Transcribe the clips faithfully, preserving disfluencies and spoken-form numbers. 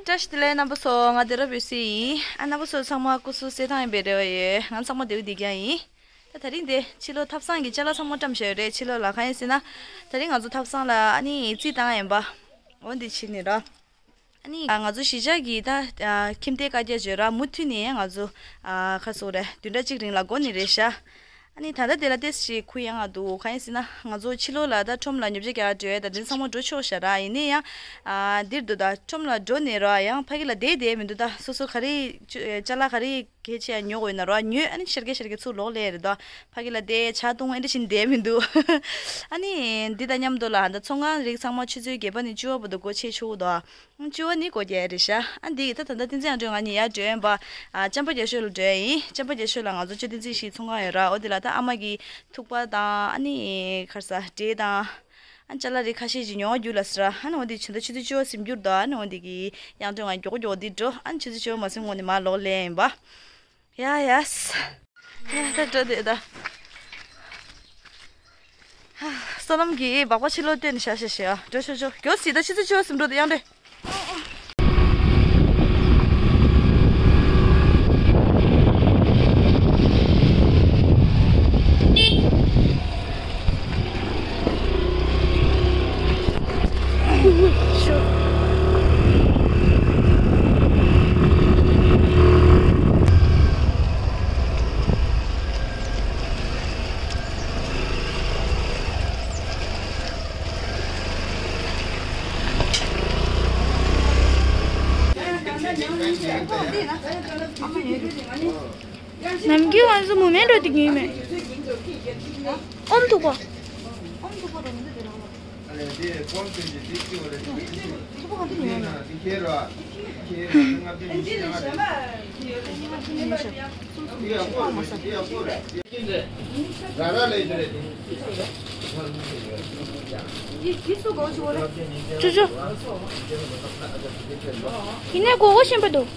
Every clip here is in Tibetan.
བཀྲ་ཤིས་བདེ་ལེགས་རྣམ་པ་ཚོ། ང་བདེ་རབ་འོད་ཟེར་ཡིན། ཨ་རྣམ་པ་ཚོ་ཚང་མ་སྐུ་གཟུགས་གསལ་ཐང་ཡིན་པའི་རེ་བ་ཡོད། ང་ཚང་མ་བདེ་པོ་བདེ་རྐྱང་ཡིན། ད་དེ་རིང་དེ་ཕྱི་ལོགས་ཐབ་ཚང་གི་ཅ་ལག་ཚང་མ་བཀྲམ་བཞག་ཡོད་རེད། ཕྱི་ལོགས་ལ་གང་ཡིན་ཟེར་ན། དེ་རིང་ང་ཚོ་ཐབ་ཚང་ལ་ཨ་ནི་རྩིས་བཏང་ཡིན་པ། འོ་འདི་བྱས་ནས་ར། ཨ་ནི་ང་ཚོ་གཞིས་ཆགས་ཀྱི་ད་ཁྱིམ་སྡེ་བཀའ་རྒྱ་བརྗོད་ར་མུ་མཐུད་ནས་ང་ཚོ་ཁ་སོ་རེ་བདུན་ཕྲག་གཅིག་རིང་ལ་འགོ་ནས་རེད་ཤག་ཨ་ནི་ད་ལྟ་དེ་ལ་ཏོག་ཙམ་གུ་ཡངས་འདུག་གང་ཡིན་ཟེར་ན་ང་ཚོ་ཕྱི་ལོགས་ལ་ད་ཁྲོམ་ལ་ཉོ་ཆ་རྒྱག་འགྲོ་ཡ་ད་དེ་ཚང་མ་འགྲོ་ཆོག་ཤག་ར། ཡིན་ན་ཡང་ཨ་འདིར་འདུག་ད་ཁྲོམ་ལ་འགྲོ་ནས་ར་ཡང་ཕ་གི་ལ་བསྡད་བསྡད་མི་འདུག་ད་སོ་སོ་ག་རེ་ཅ་ལག་ག་རེ་གལ་ཆེ་ཡ་ཉོ་དགོས་ཡིན་ན་ར་ཉོས། ཨ་ནི་ཤར་གེ་ཤར་གེ་ཚུར་ལོག་ལས་རེད་ད། ཕ་གི་ལ་བསྡད་ཇ་བཏུང་ཨེ་འདྲ་བྱས་ནས་བསྡད་མི་འདུག་ཨ་ནི་འདི་དང་མཉམ་དུ་ལ་ད་ཚོང་ཁང་རིགས་ཚང་མ་ཆུ་ཚོད་བརྒྱད་པ་ནས་བཅུ་པ་བར་དུ་སྒོ་ཕྱེ་ཆོག་གི་འདུག་ཨ། བཅུ་པ་ནི་སྒོ་རྒྱག་རེད་ཤག་ཨ་འདི་ད་ད་ལྟ་བསྟན་འཛིན་ཨ་འགྲོ་ང་གཉིས་ཡར་འགྲོ་ཡིན་པ། ཨ་ཅམ་པ་རྒྱ་ཤོད་ལ་འགྲོ་ཡིན། ཅམ་པ་རྒྱ་ཤོད་ལ་ང་ཚོ་ཅོ་བསྟན་འཛིན་ཞིག་ཚོང་ཁང་ཡོད་ར། འོ་དེ་ལ་ད་ཨ་མ་གི་ཐུག་པ་དང་ཨ་ནི་ཁར་ས་འབྲས་དང་། ཨ་ཅ་ལག་རིགས་ཁ་ཤས་ཅིག་ཉོ་བ་རྒྱུགས་ལ་ཟེར་ར། ཨ་ནི་འོ་འདི་ཕྱི་ཟླ་ཆུ་ཚོད་བཅུ་པ་ཟིན་རྒྱུར་དོ། ཨ་ནི་འོ་འདི་གི་ཡར་འགྲོ་ང་མགྱོགས་མགྱོགས་འདི་འགྲོ། ཨ་ནི་ཆུ་ཚོད་བཅུ་པ་མ་ཟིན་གོང་ནས་མར་ལོག་ལེན་ཡིན་པ། ཡ་ཡ། ཡ་ད་འགྲོ་དེ་ད། བསོད་ནམས་ཀྱིས་སྦག་སྦག་ཕྱི་ལོགས་བསྟན་ནས་བཞག་བཞག་བཞག་ཨ། འགྲོ་ཤོག་ཤོག་མགྱོགས་སི་ད་ཆུ་ཚོད་བཅུ་པ་ཟིན་འགྲོ་དེ་ཡང་འདྲེ། ནམ་རྒྱུན་ང་ཚོ་མུ་མེན་འགྲོ་དུས་ཉོས་མེད། ཨོམ་ཐུག་པ། ཅུ་ཅུ། ཡིན་ནའི་གོ་གོ་ཤེས་པ་འདུག་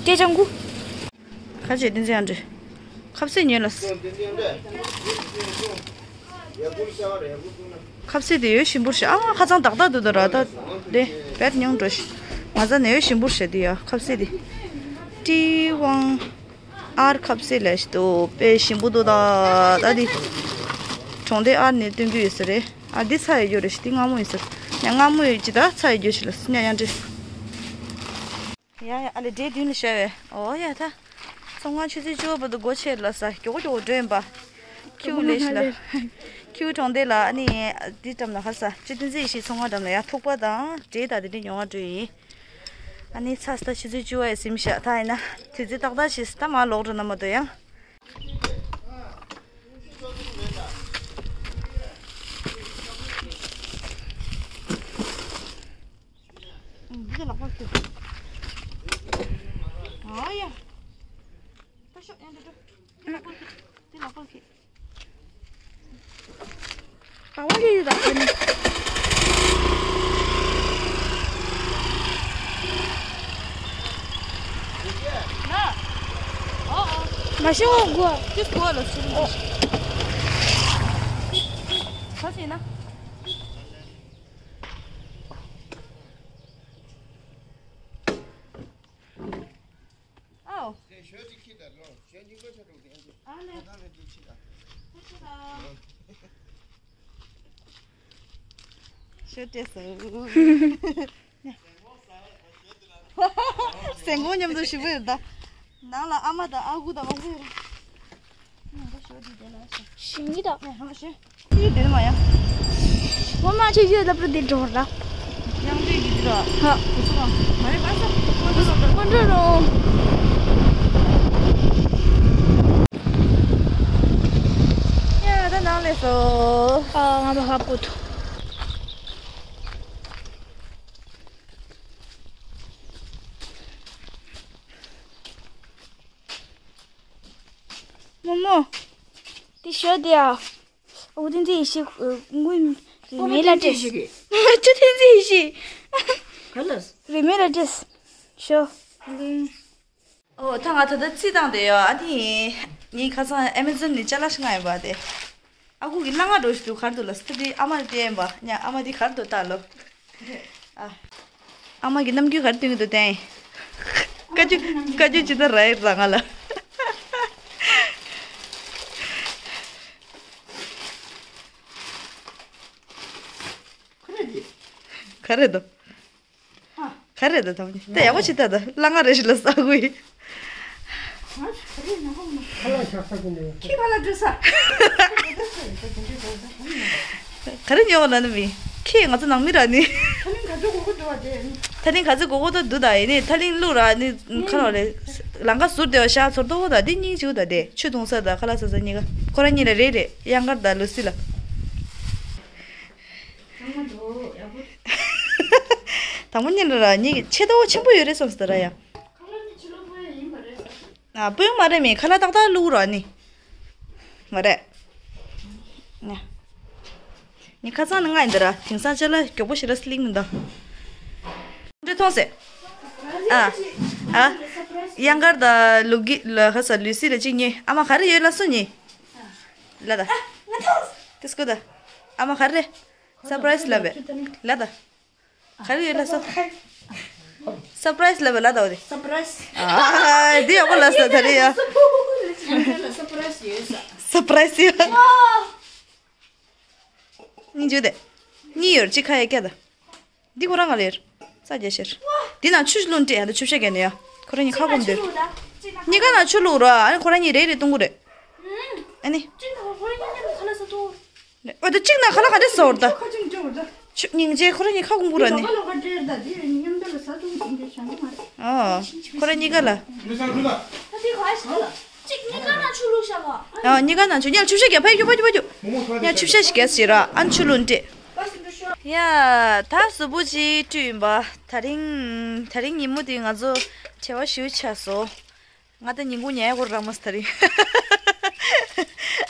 ཏེ་ཅང་གུ། ཁ་ཆེ་ཏིན་ཙི་ཡང་འདྲི། ཁབ་སེ་ཉོས་ལ། ཁབ་སེ་དེ་ཡོད་ཞིམ་པོ་ཞིག་ཨ་ཁ་ཚང་ཏག་ཏག་འདུག་ད་ར་ད། དེ་བེད་ཉུང་འགྲོ་ཞིག་ང་ཚ་ནས་ཡོད་ཞིམ་པོ་ཞིག་དེ་ཡ་ཁབ་སེ་དེ། ཀྲི་ཝང་། ཨར་ཁབ་སེ་ལས་ཤི་དོ་དཔེ་ཞིམ་པོ་དོ་ད་ད་དི། གྲོང་སྡེ་ཨར་ནས་སྟོན་རྒྱུ་ཡོད་ས་རེད། ཨ་འདི་ཚ་ཡོད་རྒྱུ་རེད་ཤི་འདི་མངར་མོ་ཡོད་ས་རེད། ཡང་མངར་མོ་ཡོད་ཅི་ད་ཚ་ཡོད་རྒྱུ་ཤི་ལ་སི་ཉ་ཡང་འདྲི། ཡ་ཡ་ཨ་ལེ་འདྲེ་མདུན་ལ་ཤ་བས་ཨོ་ཡ་ད། ཚོང་ཁང་ཆུ་ཚོད་བཅུ་པ་བར་དུ་སྒོ་ཕྱེ་ལ་ས་མགྱོགས་མགྱོགས་འགྲོ་ཡིན་པ། ཁྱིའུ་ལས་ཤི་ལ། ཁྱིའུ་གྲོང་སྡེ་ལ་ཨ་ནི། འདི་འགྲམ་ལ་ཧ་ས་ཆུ་ཏིན་ཙི་ཡི་ཤི་ཚོང་ཁང་འགྲམ་ལ་ཡ་ཐུག་པ་དང་འདྲེ་དང་དེ་འདྲ་ཉོ་བ་འགྲོ་ཡིན། ཨ་ནི་ཚ་སི་ད་ཆུ་ཚོད་བཅུ་པ་ཡི་ཟིན་ཤག་ད་ཡིན་ན་དུས་ཚོད་ཏག་ཏག་ཞིག་ད་མར་ལོག་འགྲོ་ན་མ་གཏོགས་ཡང་། འདི་ལག་པར་ཐུག་ཨ་ཡ། ད་ཤོག་ཡང་འགྲོ་འགྲོ། འདི་ལག་པར་ཁྱེར། འདི་ལག་པར་ཁྱེར། ལག་པར་ཁྱེར་ཡོད་ད་ཁྱེར་ནི། མ་ཤོང་དགོས། ཅི་དགོས་ལ་ཕྱིར་འགྲོ། ག་ཞིག་ན། ཨའོ། ཨ་ལེ། ཤོ་སྤྲད་སོང་། སེང་གོང་མཉམ་དུ་ཞིབ་པོ་ཡོད་ད། ནང་ལ་ཨ་མ་དང་ཨ་ཁུ་དང་མང་པོ་ཡོད་རེད། ཞིང་གི་དང་། ཡ་ཧང་ཤེ། ཁྱི་དེ་མ་ཡ། ངོ་མ་ཆེ་ཆེ་ལབ་ར་དེ་འགྲོ་ར། ཡང་དེ་གི་དེ་ར། ཧ། དེ་ཚོ་མ་རེད་པ་ས། ཀོན་ཀྲོལ་རོ། ཡ་ད་ནང་ལས་སོ། ཨ་ང་མ་ཧ་པོ་ཐུ། རྨོ་མོ། འདི་ཞོ་འདི་ཨ། ཨོ་ཏན་ཏན་ཡེ་ཤེས་དངུལ་རི་མེ་ལ་སྤྲད། ཅོ་ཏན་ཏན་ཡེ་ཤེས། ག་ལ། རི་མེ་ལ་སྤྲད། ཞོ། ཨོ་ད་ང་ད་ལྟ་རྩིས་བཏང་བསྡད་ཡོད། ཨ་ནི་ངའི་ཁ་སང་ཨེ་མེ་ཛོན་ནས་ཅ་ལག་ཞིག་མངགས་ཡོད་པ་དེ། ཨ་ཁུ་གི་གླ་རྔ་འགྲོ་ཞིག་འདུག་གར་འདུག་ལ་སྟེ། ཨ་མ་ལ་བལྟས་པ་ཉ། ཨ་མ་དེ་གར་འདུག་ལྟ་ལོ། ཨ། ཨ་མ་གི་རྣམ་འགྱུར་གར་སྟོན་གྱི་འདུག་བལྟས། བཀའ་བཀྱོན་བཀའ་བཀྱོན་ཅི་ལྟར་རེད་ར་ང་ལ། ག་རེ་འདུག་ག་རེ་ད་དམ་ཉི་ད་ཡག་པོ་ཅི་ད་ད་གླ་རྔ་རེ་ཞིག་ལ་ས་གུ་ཡི། ཁ་ལག་ཤག་ས་གུ་ནས། ཁྱི་ཁ་ལག་འདྲུད་ས། ག་རེ་ཉོ་བ་ན་ནི་མི། ཁྱི་ང་ཚོ་ནང་མི་ར་ནི། ཐ་ལིང་ག་ཚོད་གོ་གོ་འདུག་བ་དེ། ཐ་ལིང་ག་ཚོད་གོ་གོ་ད་འདུག་ད་ཡིན་ནི་ཐ་ལིང་བླུག་ར་ནི་ཁ་ལག་རེ། ལང་ཀ་ཟུར་དེ་བ་ཤ་ཚོར་ཏོ་གོ་ད་དེ་སྙིང་རྗེ་བོ་ད་དེ་ཆུ་འཐུང་ས་ད་ཁ་ལག་ས་ས་གཉིས་ཀ་ཁོ་ར་གཉིས་ལ་རེ་རེ་གཡང་དཀར་ད་ལུ་སི་ལ། དང་པོ་ཉིད་ལ་ར་ཉིད་ཀྱི་ཆེ་ཏོ་ཆེན་པོ་ཡོད་རེད་བསམ་སྟེ་ར་ཡ། ཨ་སྤུན་མ་རེད་མིན་ཁ་ལག་ཏག་ཏག་བླུག་ར་ནི། མ་རེད། ནི་ཁ་སང་ནི་ང་ཡིན་ད་ར་དེང་སང་ཅ་ལག་མགྱོགས་པོ་ཞེ་ར་སི་ལིང་མི་འདུག་འདྲེ་མཐོང་སེ། ཨ། ཨ། གཡང་དཀར་ད་ལུག་གི་ལ་ཁ་ས་ལུས་སི་ལ་གཅིག་ཉོས། ཨ་མ་ག་རེ་ཡོད་ལ་སུ་ཉོས། ལ་ད། ཏི་སྐུ་ད། ཨ་མ་ག་རེ། སར་པ་རའི་སི་ལབ་པས། ལ་ད། ག་རེ་ཡོད་ལ་སོ། སར་པ་རའི་སི་ལབ་པས་ལ་ད་འོ་དེ། སར་པ་རའི་སི། ཨ་འདི་ཡག་པོ་ལ་སོ་ད་རེ་ཡ། སར་པ་རའི་སི་ཡོད་ས། སར་པ་རའི་སི་ཡོད། སྙིང་རྗེ་དེ། གཉིས་ཡོད་གཅིག་ཁ་ཡ་སྐྱ་ད། འདི་ཁོ་རང་ང་ལེར། ས་རྒྱ་ཤེར། འདི་ནང་ཆུ་བླུགས་སྤྲད་ཡང་ད་ཆུ་བཤད་རྒྱ་ནས་ཡ། ཁོ་རང་གཉིས་ཁ་སྐོམ་དེར། གཉིས་ཀ་ནང་ཆུ་བླུགས་ར་ཨ་ནི་ཁོ་རང་གཉིས་རེ་རེ་བཏུང་གི་རེད། ཨ་ནི། འོ་ད་གཅིག་ནང་ཁ་ལ་ག་འདྲ་ཟོར་ད། ཆུ་སྙིང་རྗེ་ཁོ་རང་གཉིས་ཁ་སྐོམ་གི་ར་ནི། ཨ། ཁོ་རང་གཉིས་ཀ་ལ། ཨ། གཉིས་ཀ་ནང་ཆུ་བླུགས་བཞག་ག་ཨ། གཉིས་ཀ་ནང་ཆུ་ཉལ་ཆུ་བཤད་རྒྱ་ཕ་ཡུ་ཕ་ཡུ་ཕ་ཡུ། ཉལ་ཆུ་བཤད་ཞིག་རྒྱ་ཟེར་ར་ཨ་ནི་ཆུ་བླུགས་སྤྲད། ཡ། ད་གཟུགས་པོ་ཅིག་བཀྲུས་ཡིན་པ། ད་རིང་། ད་རིང་ཉིན་མོ་དེ་ང་ཚོ་བྲེལ་བ་ཞེ་པོ་ཆགས་སོང་། ང་ད་ཉིན་གུང་ཉལ་ཡག་གོ་རག་མ་སོང་ད་རིང་།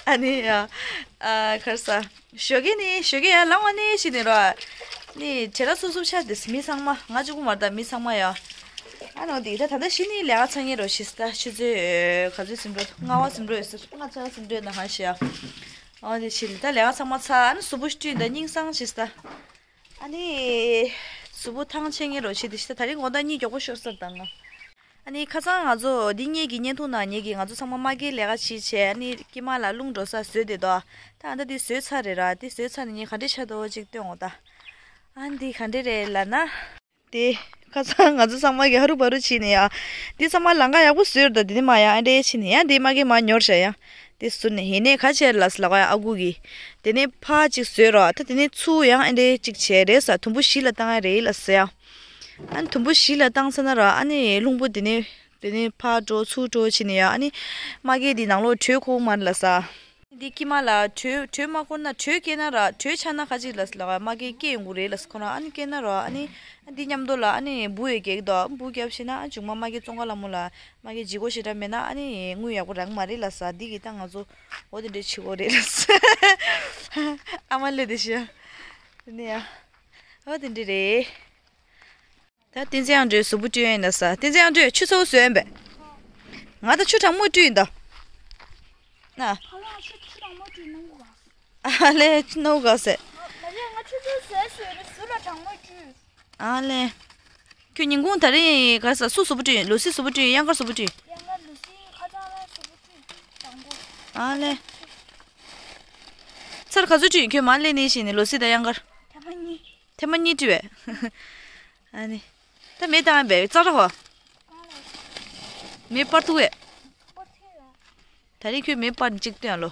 ཨ་ནི་ཡ། ཨ། གར་ས། ཞོགས་ཀས་ནི་ཞོགས་ཀས་ཡར་ལངས་པ་ནི་ཤི་ནི་རོ། ནི་བྲེལ་བ་སུབ་སུབ་ཆགས་དེ་མི་ཚང་མ་ང་གཅིག་པུ་མ་རེད་ད་མི་ཚང་མ་ཡ། ཨ་ནི་འོ་དེ་ད་ད་ལྟ་ཤི་ནི་ལས་ཀ་ཚང་ཉེ་རོ་ཤི་སི་ད་ཆུ་ཚོད་ག་ཚོད་ཟིན་འགྲོ་ལྔ་པ་ཟིན་འགྲོ་ཡོད་ཟེར་ལྔ་ཆ་ཟིན་འགྲོ་ཡོད་ན་ཧ་ཤི་ཡ། ཨོ་དེ་ཕྱིར་ད་ལས་ཀ་ཚང་མ་ཚར་ཨ་ནི་གཟུགས་པོ་བཀྲུས་ད་སྙིང་སང་ཕྱིར་ད། ཨ་ནི། གཟུགས་པོ་ཐང་ཆད་ངེས་རོ་ཕྱིར་དེ་ཕྱིར་ད་ད་རིང་དགོང་དག་གཉིད་མགྱོགས་པོ་ཤོར་སར་ད་ང་། ཨ་ནི་ཁ་སང་ང་ཚོ་འདི་ངེད་ཀྱི་བརྙན་ཐུང་ནང་ངེད་ཀྱི་ང་ཚོ་ཚང་མ་མ་སྐྱེས་ལས་ཀ་བྱེད་བྱས་ཨ་ནི་སྐྱེས་མ་ལ་རླུང་འགྲོ་ས་བཟོས་དེ་དོ། ད་ཨ་ད་དེ་བཟོས་ཚར་རེད་ར་དེ་བཟོས་ཚར་ནས་ངས་ག་འདྲས་ཆགས་འདུག་ཅིག་སྟོན་འོ་ད། ཨ་ནི་འདི་ག་འདྲས་རེད་ལབ་ན། དེ། ཁ་སང་ང་ཚོ་ཚང་མ་གི་ཧ་རུ་བ་རུ་ཕྱིན་ནས་ཡ། དེ་ཚང་མ་ལང་ཀ་ཡག་པོ་བཟོས་ར་ད་དེ་ནི་མ་ཡ་ཨ་འདྲས་ཕྱིན་ནས་ཡ་དེ་མ་གི་མ་ཉོར་བྱ་ཡ། དེ་ཟུར་ནས་ཧེ་ནས་ཁ་ཆེར་ལ་སི་ལ་ག་ཡ་ཨ་ཁུ་གི། དེ་ནས་ཕ་གཅིག་བཟོས་ར་ད་དེ་ནས་ཚུར་ཡང་ཨ་འདྲས་གཅིག་བྱས་རེད་ས་དུམ་བུ་བཞི་ལ་བཏང་ཡ་རེད་ལ་སི་ཡ། ཨ་ནི་དུམ་བུ་བཞི་ལ་བཏང་ས་ན་ར་ཨ་ནི་རླུང་བུ་དེ་ནས་དེ་ནས་ཕ་འགྲོ་ཚུར་འགྲོ་ཕྱིན་ནས་ཡ་ཨ་ནི། མ་གི་དེ་ནང་ལོགས་དྲོད་ཁོག་མ་རེད་ལ་ས། འདི་ཀྱི་མ་ལ་དྲོད་དྲོད་མ་ཁོ་ན་དྲོད་སྐྱེས་ན་ར་དྲོད་ཆགས་ན་ཁ་ཅིག་ལ་ལ་མ་གི་སྐྱེ་ཡོང་གི་རེད་ལ་ཁོ་ན་ཨ་ནི་སྐྱེས་ན་ར་ཨ་ནི་འདི་མཉམ་དུ་ལ་ཨ་ནི་འབུ་ཡོད་ཀྱི་དོ་འབུ་རྒྱབ་ཤེ་ན་ཨ་མཇུག་མ་མ་གི་ཙོང་ཁ་ལ་མོ་ལ་མ་གི་ལྗིད་ཁོག་ཞེ་དྲག་མེད་ན་ཨ་ནི་དངུལ་ཡག་པོ་རག་མ་རེད་ལ་ས་འདི་གི་ད་ང་ཚོ་འོ་དེ་འདྲས་བྱེད་དགོས་རེད་ལ་ས། ཨ་མ་ལེ་དེ་ཤི་ནི་ཡ་འོ་དེ་འདྲས་རེད། ད་བསྟན་འཛིན་དབྱངས་སྒྲོན་གཟུགས་པོ་བཀྲུས་ཡིན་ན་ས། བསྟན་འཛིན་དབྱངས་སྒྲོན་ཆུ་ཚོད་བཟོས་ཡིན་པས། ང་ད་ཆུ་གྲང་མོ་བཀྲུས་ཡིན་ད། ན། ཨ་ལས་ཆུ་གྲང་མོ་བཀྲུས་ནང་ག་ཨ་ལས་ཆུ་ནང་ག་ཟེ། མ་ལས་ང་ཆུ་ཚོད་བཟོས་བཟོས་རེད་ཟུར་ལ་གྲང་མོ་བཀྲུས། ཨ་ལས། ཁྱོད་ཉིན་གུང་ད་རིང་ག་ས་སུ་གཟུགས་པོ་བཀྲུས་ཡིན་ལུ་སི་གཟུགས་པོ་བཀྲུས་ཡིན་གཡང་དཀར་གཟུགས་པོ་བཀྲུས་ཡིན། གཡང་དཀར་ལུ་སི་ཁ་ཚང་ལ་གཟུགས་པོ་བཀྲུས་གྲང་མོ། ཨ་ལས། ཚར་ག་ཚོད་བཀྲུས་ཡིན་ཁྱོད་མ་ལས་ནས་བཞིན་ནས་ལུ་སི་དང་གཡང་དཀར། ཐེངས་མ་གཉིས། ཐེངས་མ་གཉིས་བཀྲུས་བས། ཨ་ནི། ད་མེ་བཏང་བས་ཙག་ར་ཧོ། མེ་སྤར་ཐུག་བས། ད་རེས་ཁྱོད་མེ་སྤར་གཅིག་སྟོན་ལོ།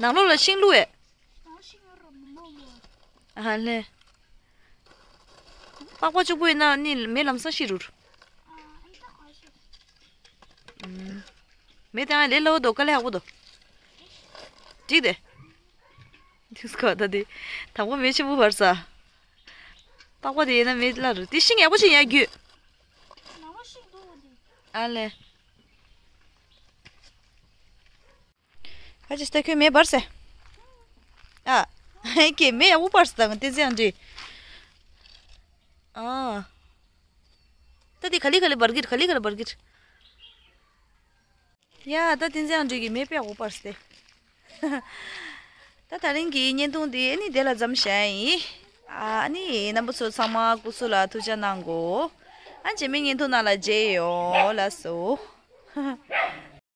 ནང་ལོགས་ལ་ཤིང་བླུགས་ཨེ། ཨ་ལེ། པགས་པ་གཅིག་པུ་ཡིན་ན་ནི་མེ་ལམ་སང་ཤི་རུར། མེ་དང་ལེ་ལོ་དོ་དཀའ་ལས་ཧ་གོ་དོ། འགྲིག་དེ། དུས་སྐབས་ད་དེ། དང་པོ་མེ་ཆེན་པོ་བར་ས། པགས་པ་དེ་ཡིན་ན་མེ་སླ་རུ་དེ་ཤིང་ཡག་པོ་ཞིག་ཡར་རྒྱུས། ཨ་ལེ། ཁ་ཅིག་སྟེ་ཁྱོད་མེ་འབར་སེ། ཨ། ཧེ་ཀེ་མེ་ཡག་པོ་འབར་སེ་དང་ཏེ་ཙི་ཡང་འདྲི། ཨ། ད་དེ་ག་ལེ་ག་ལེ་འབར་གི་རེད། ག་ལེ་ག་ལེ་འབར་གི་རེད། ཡ་ད་ཏེ་ཙི་ཡང་འདྲི་གི་མེ་དཔེ་ཡག་པོ་འབར་སེ། ད་ད་རིང་གི་བརྙན་ཐུང་འདི་ཨ་ནི་དེ་ལ་མཚམས་བཞག་ཡིན། ཨ་ནི་རྣམ་པ་ཚོ་ཚང་མ་སྐུ་གཟུགས་ལ་ཐུགས་ཅག་གནང་གོ། ཨ་རྗེས་མའི་བརྙན་ཐུང་ནང་ལ་མཇལ་ཡོང་། ལགས་སོ།